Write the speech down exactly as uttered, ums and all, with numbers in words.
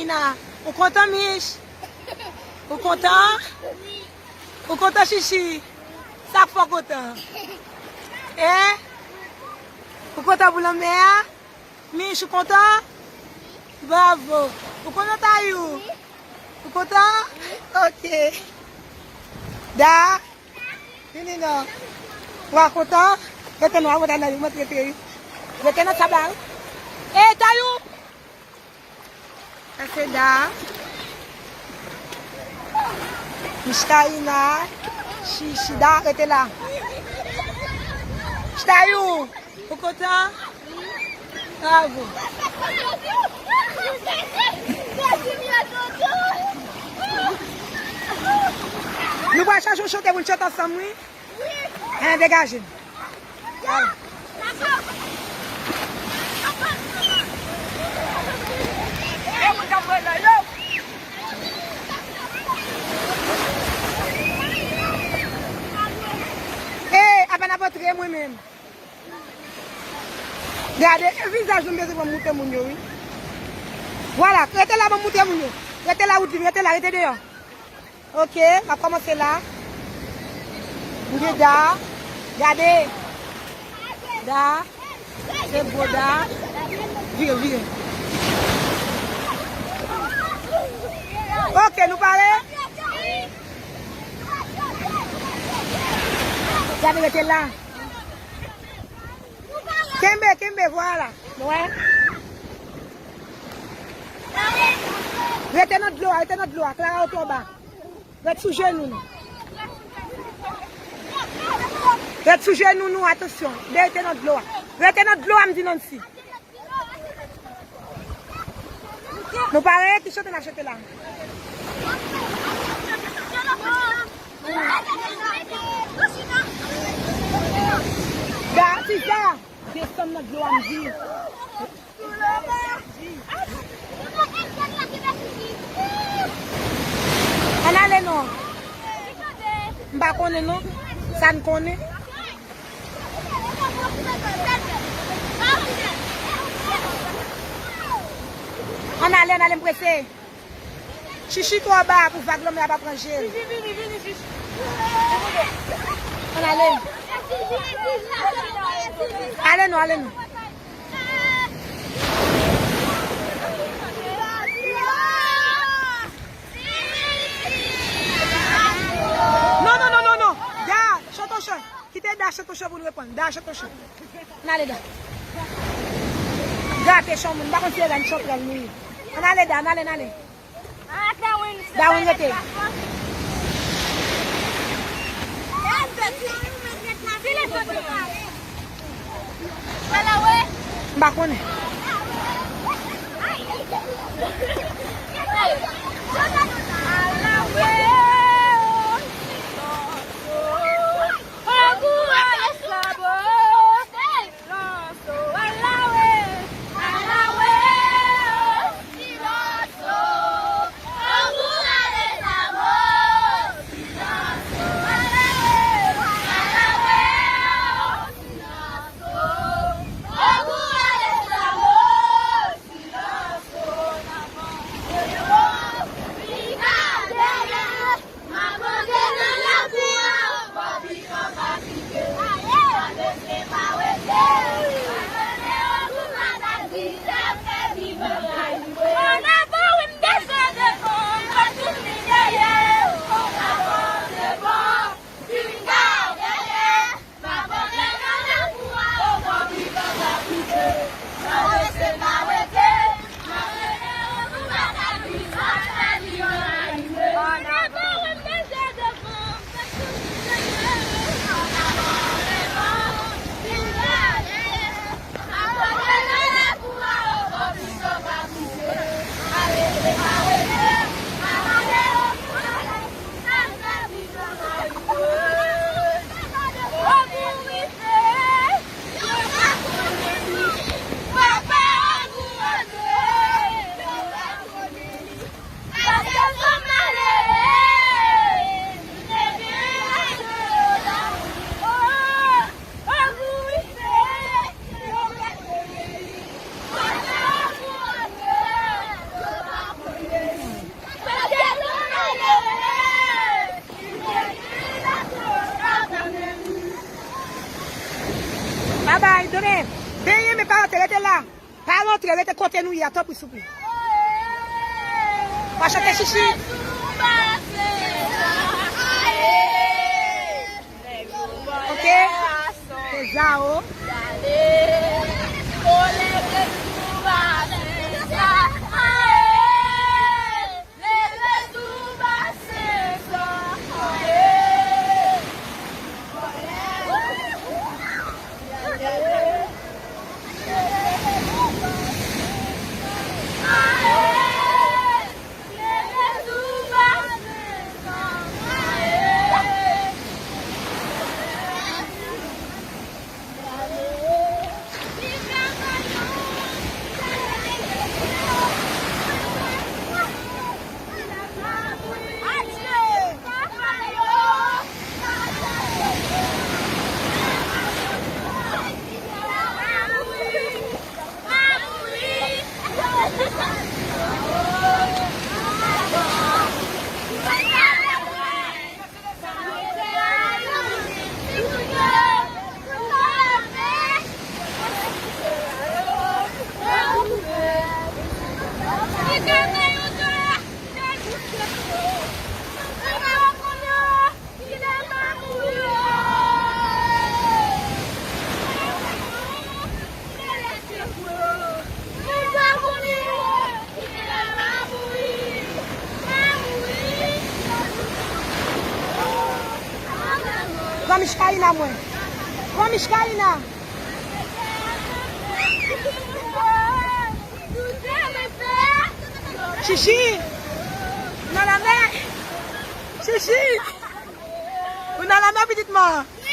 Ina, ou kontan, Mich? Ou kontan? Ou kontan, Chichi? Sa k fè w kontan? Hein? Ou kontan pou lanmè a? Mich, ou kontan? Bravo. Ou kontan, Tayou? Ou kontan? Ok. Da. Vini non. Ou a kontan? Rete non, a monte nan, monte, rete. Rete nan sab la, wi. Ey, Tayou! Sa se Da. Michkaina. Chi-, Chida, rete la. Chitayou, ou kontan? Bravo. Nou pral chache yon chante pou n chante ansanm, wi. Hein, degaje. Ey, apa n ap antre mwen menm? Gade, e vizaj nou bezwen pou n moutre moun yo, wi. Vwala, rete la, ban m moutre moun yo. Rete la, Woodville, rete la, rete deyò. Ok, n ap kòmanse la. M gen Da. Gade. Da. Se gwo Da. Vire, vire. Ok, nou pare? Gade, rete la. Kenbe, kenbe, vwala. Nou wè? Rete nan dlo a, rete nan dlo a. Clara, ou twò ba. Ret sou jenou nou. Ret sou jenou nou, atansyon. Rete nan dlo a. Rete nan dlo a, m di Nancy. Nou pare? Ki chante n ap chante la? Da, ti Da, desann nan dlo a, m di. Ann ale non. M pa konnen non. Sa n konnen. Ann ale, ann ale, m prese. Chichi twò ba pou vag lanmè a pa pran je l. Ann ale. Ale non, ale non. Non, non, non, non, non. Da, chante yon chan. Kite Da chante yon chan pou n reprann. Da chante yon chan. Ann ale, Da. Gate chan moun. M pa konn si se rèn chantrèl nou ye. Ann ale, Da, ann ale, ann ale. Darwin, rete. M pa konnen. Rete kote nou ye a, tanpri, souple. Pa chante, Chichi. Ok? Se Zao. Pran Michkaïna mwen. Pran Michkaïna. Chichi. Ou nan lanmè. Chichi. Ou nan lanmè, pitit mwen.